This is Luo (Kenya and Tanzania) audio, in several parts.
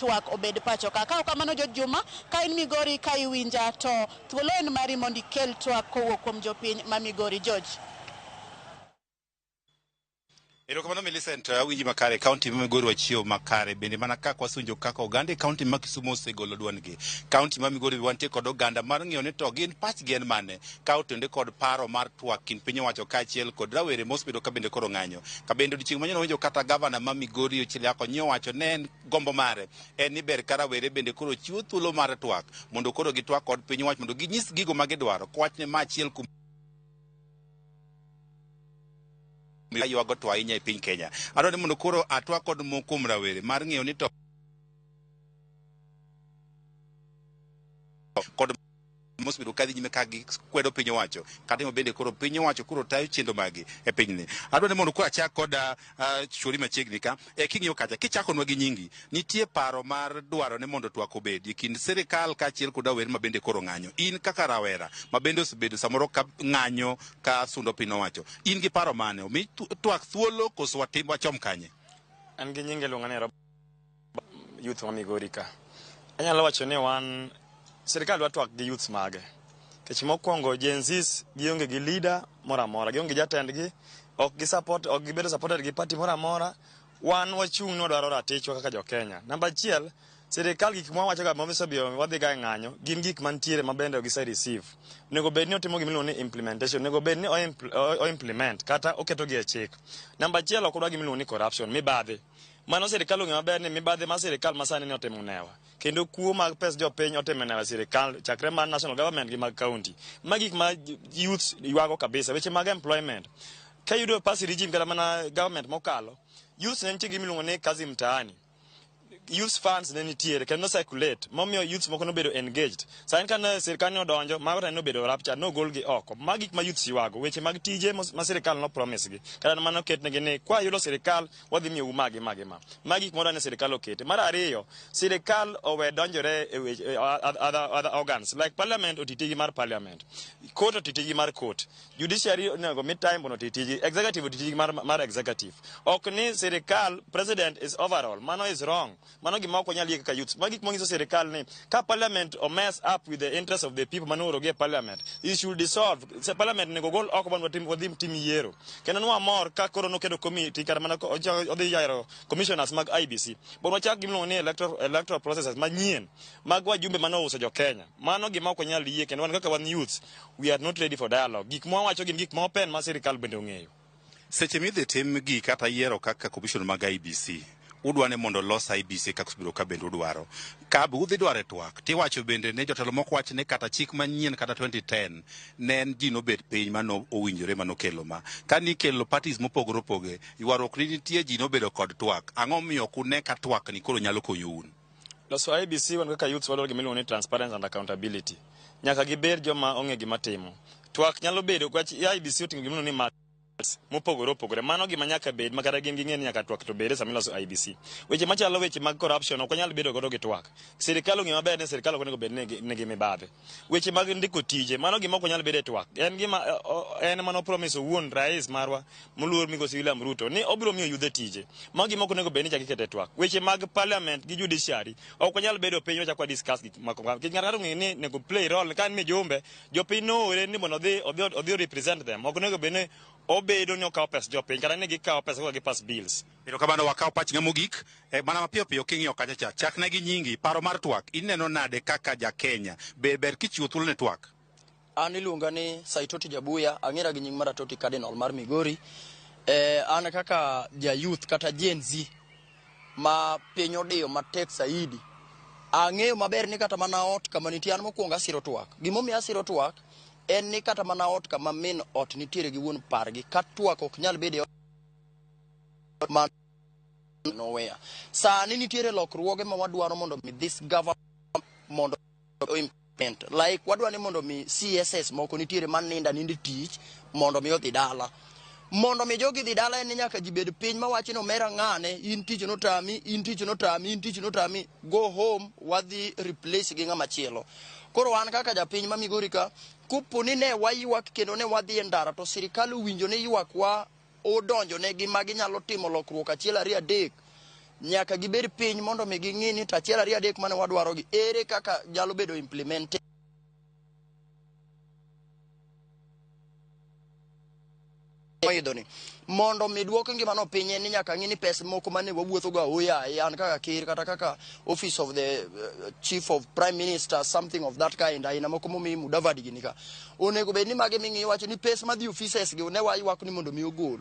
Twak obed pacho ka. Ka ok kamano George Juma, ka in Migori ka iwinja to thuolo en mari mondo ikel twak kowuok kuom jopiny ma Migori. George. Erokamano Millicent, awinji makare. Kaunti ma Migori wachiewo makare. Bende mana kaka wasewinjo kaka oganda e kaunti ma Kisumu osegolo duondgi. Kaunti ma Migori wantie kod oganda mar ng'iyo ni to gin pachgi en mane ka otende kod paro mar twak kind piny owacho kaachiel kod rawere mosebedo ka bende koro ng'anyo. Ka bende odiochieng' manyien wawinjo kata gavana ma Migori Ochiel Akonyi owacho ne en gombo mare en ni ber ka rawere bende koro chiwo thuolo mar twak mondo koro gitwak kod piny owacho mondo ginyis gigo ma gidwaro. Kowach ni ma achiel kuom ywago to ahinya e piny Kenya. Adwaro ni mondo koro atwak kod moko kuom rawere mar ng'eyo ni to kod mosebedo kadhi nyime ka gikwedo piny owacho kata bende koro piny owacho koro tayo chenro magi e pinyni. Adwaro ni mondo koro achak kod chuori machiegni ka e king'iyo kacha kichakonwa gi nyingi nitie paro mar dwaro ni mondo twak obedi e kind sirikal kaachiel kod rawere ma bende koro ng'anyo. In kaka rawera ma bende osebedo samoro ka ng'anyo ka sundo piny owacho, in gi paro mane? Omi twak thuolo koso watim wachom kanye? An gi nyinge iluonga ni Robert youth ma Migori ka. Anyalo wacho ni wan sirikal dwa twak gi youths mage. Nikech mokwongo Gen Zs gionge gi leader moro amora, gionge gi jatendgi, ok gi support, ok gibedo supported gi party moro amora. Wan wachung' ni wadwaro ratichwa kaka jo Kenya. Namba achiel, sirikal gik mwawacho ga mosebiyo wadhi ga e ng'anyo gin gik mantiere ma bende gise receive. Onego bed ni otimo gima iluongo ni implementation, onego bed ni o implement kata oketo gi e chik. Namba achiel ok wadwa gima iluongo ni corruption, mibadhi. Mano sirikal ong'eyo maber ni mibadhi ma sirikal masani ni otimo newa. Kendo kuo mag pes jopiny otimo newa sirikal chakre mar national government gi mag county. Ma gik ma youths ywago kabisa. Weche mag employment. Ka iyudo past regime kata mana government mokalo, youths ne nitie gi gima iluongo ni kazi mtaani. Youth funds ne nitiere kendo no circulate momiyo youths moko nobedo engaged. Sani ka ne sirikal ne odonjo, mago to nobedo rapture, nogol gi oko. Ma gik ma youths ywago, weche mag tije ma sirikal no promise gi. Kata mano oketnegi ni kwa yudo sirikal wadhi miyou ma gi ma gi ma. Ma gik modwa ni sirikal okete. Mar ariyo, sirikal owe donjore e weche other organs like parliament oti tijgi mar parliament. Court oti tijgi mar court. Judiciary onego mi time mondo oti tijgi. Executive oti tijgi mar executive. Ok ni sirikal president is overall. Mano is wrong. Mano gima ok wanyal yie kaka youths. Ma gik manyiso sirikal ni ka parliament o mess up with the interest of the people mane oorogi e parliament, it should dissolve. Se parliament onego gol oko mondo watim wadhi tim yiero. Kendo nwamor ka koro noketo committee kata mana odhi yiero commissioners mag IEBC. Bon wachak gima iluongo ni electoral processes manyien mag wajumbe mane ouso jo Kenya. Mano gima ok wanyal yie kendo wan kaka wan youths, we are not ready for dialogue. Gik mwawacho gin gik ma open ma sirikal bende ong'eyo. Seche midhi tim gi kata yiero kaka commission mag IEBC, udwa ni mondo los IEBC kaka osebedo ka bende udwaro. Ka be udhi dwaro e twak, tiwacho bende ne jotelo moko wach ni kata chik manyien kata 2010 ne en ji nobet piny mano owinjore manokelo ma. Ka nikelo parties mopogore opogore, ywaruok ne nitie ji nobedo kod twak. Ang'o miyo ok une ka twak ni koro nyalo konyo un? Loso IEBC wan kaka youths wadwaro gima iluongo ni transparency and accountability. Nyaka gibed joma ong'e gima timo. Twak nyalo bedo kwach IEBC oting'o gima iluongo ni mopogore opogore. Mano gima nyaka bed ma kata gin ging'e ni nyaka twak to bede sama iloso IEBC. Weche machalo weche mag corruption ok wanyal bedo godo gi twak. Sirikal ong'eyo maber ni sirikal ok onego bed nigi mibadhi. Weche mag ndiko tije, mano gima ok wanyal bedo e twak. En gima en mano promise owuon rais marwa moluor migosi William Ruto ni obiro miyo yudhe tije. Mago gima ok onego bed ni chak iketo e twak. Weche mag parliament gi judiciary ok wanyal bedo piny wachak wa discuss gik mako. Nikech ng'ato ng'ato ong'eyo ni onego play role ka en mijumbe, jopiny noore ni mondo odhi represent them. Ok onego bed ni obedo ni okawo pes jopiny kata ni gikawo pesa koka gi pass bills. Erokamano wakawo pach ng'a mogik e, mana mapiyo piyo king'iyo kacha cha chakna gi nyingi paro mar twak ineno nade kaka ja Kenya be ber kichiwo thuolo ne twak? An iluonga ni Saitoti Jabuya, ang'era gi nying mar Atoti Cardinal mar Migori. An kaka ja youth kata Gen Z ma piny odiyo matek saidi, ang'eyo maber ni kata mana ot kama nitie an mokwongo asiro twak. Gimomiyo asiro twak en ni kata mana ot kama min ot nitiere gi wuon pargi, ka twak ok nyal bedo e ma noweya. Sani nitiere lokruoge ma wadwaro mondo mi this government mondo implement. Like wadwa ni mondo mi CSS moko nitiere maninda ninde tich mondo mi odhi dala. Mondo mi jogi dhi dala en ni nyaka ji bed piny mawacho ni omera ng'ane in tich notami, in tich notami, in tich notami, go home wadhi replace gi ng'ama chielo. Koro an kaka japiny ma Migori ka, kopo ni ne waywak kendo ne wadhi e ndara to sirikal owinjo ni ywakwa odonjo negi ma ginyalo timo lokruok achiel ariyo adek, Nyaka gibed piny mondo mi ging'i ni to achiel ariyo adek mane wadwaro gi ere kaka nyalo bedo implemented oidho ni mondo mi duok ngimano piny en ni nyaka ng'i ni pesa moko mane wawuotho go aoyaye an kaka ker kata kaka office of the chief of prime minister, something of that kind, aina moko momi Mudavadi gini ka onego bed ni mage ming'iyo wacho ni pes madhi offices gi ne waywak ni mondo mi ogol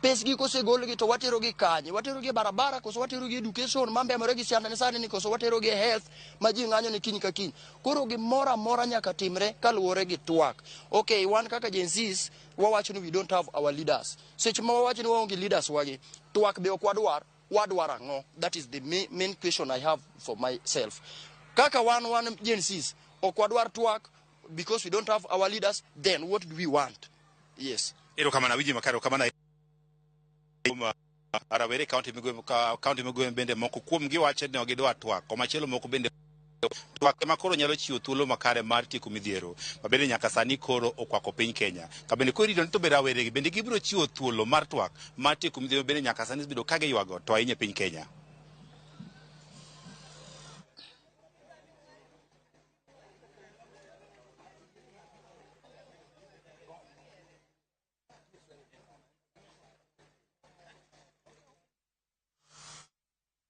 pes gi. Kosegol gi to watero gi kanye? Watero gi e barabara koso watero gi education mambemore gi siandane sani ni, koso watero gi e health ma ji ng'anyo ni kiny ka kiny? Koro gimoro amora nyaka timre kaluwore gi twak. Okay, wan kaka Gen Zs wawacho ni we don't have our leaders. Seche ma wawacho ni waonge leaders wagi, twak be ok wadwar. Wadwar ang'o? That is the main question I have for myself. Kaka wan Gen Zs ok wadwar twak because we don't have our leaders, then what do we want? Yes. Erokamano, awinji makare. Erokamano kuom rawere kaunti Migori. Kaunti Migori bende moko kuom gi wacho ni ok gidwa twak, komachielo moko bende twak ema koro nyalo chiwo thuolo makare mar tieko midhiero ma bende nyaka sani koro okwako piny Kenya. Ka bende koro irito ni to be rawere gi bende gibiro chiwo thuolo mar twak mar tieko midhiero bende nyaka sani osebedo ka giywago to ahinya e piny Kenya.